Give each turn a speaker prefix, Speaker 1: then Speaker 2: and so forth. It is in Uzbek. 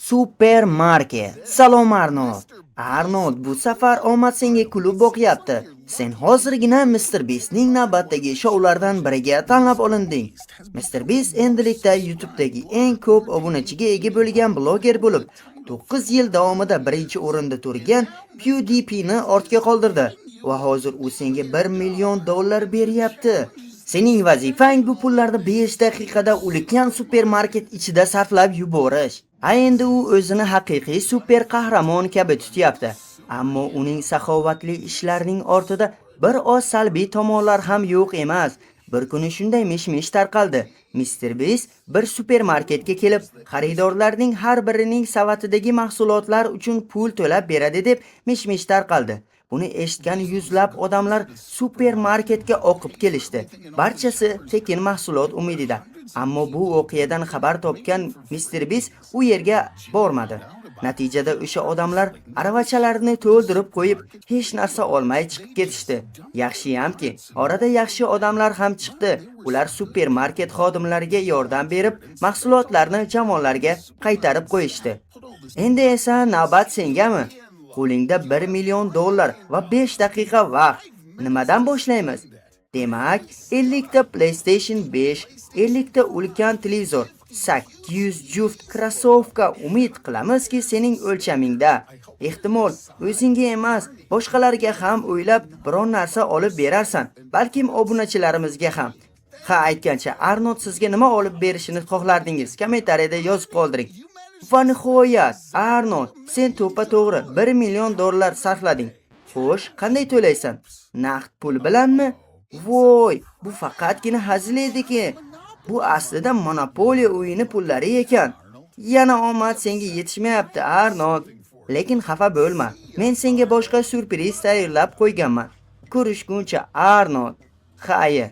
Speaker 1: Supermarket. Salom, Arnold. Arnold, bu safar omad senga kulib boqyapti. Sen hozirgina Mr. Beastning navbatdagi shoularidan biriga tanlab olinding. Mr. Beast endilikda YouTube'dagi eng ko'p obunachiga ega bo'lgan bloger bo'lib, 9 yil davomida birinchi o'rinda turgan PewDiePie'ni ortga qoldirdi va hozir u senga 1 million dollar beryapti. Sening vazifang bu pullarni 5 daqiqada ulkan supermarket ichida sarflab yuborish. A endi u o'zini haqiqiy super qahramon kabi tutyapti. Ammo uning saxovatli ishlarining ortida bir oz salbiy tomonlar ham yo'q emas. Bir kuni shunday mish-mish tarqaldi. Mr. Beast bir supermarketga kelib, xaridorlarning har birining savatidagi mahsulotlar uchun pul to'lab beradi deb mish-mish tarqaldi. Buni eshitgan yuzlab odamlar supermarketga oqib kelishdi. Barchasi tekin mahsulot umidida. Ammo bu voqeadan xabar topgan Mr. Beast u yerga bormadi. Natijada o'sha odamlar aravachalarini to'ldirib qo'yib, hech narsa olmay chiqib ketishdi. Yaxshiyamki, orada yaxshi odamlar ham chiqdi. Ular supermarket xodimlariga yordam berib, mahsulotlarni javonlarga qaytarib qo'yishdi. Endi esa navbat sengami? Qo'lingda 1 million dollar va 5 daqiqa vaqt. Nimadan boshlaymiz? Demak, 50 ta PlayStation 5, 50 ta ulkan televizor, 800 juft krossovka. Umid qilamizki, sening o'lchamingda. Ehtimol, o'zingga emas, boshqalarga ham o'ylab biron narsa olib berarsan. Balkim obunachilarimizga ham. Ha, aytgancha, Arnold sizga nima olib berishini xohlardingiz? Kommentariyada yozib qoldiring. Va nihoyat, Arnold, sen to'ppa-to'g'ri 1 million dollar sarflading. Xo'sh, qanday to'laysan? Naqd pul bilanmi? Voy, bu faqatgina hazil ediki. Bu aslida monopoliya o'yini pullari ekan. Yana omad senga yetishmayapti, Arnold. Lekin xafa bo'lma. Men senga boshqa syurpriz tayyorlab qo'yganman. Ko'rishguncha, Arnold. Xayr.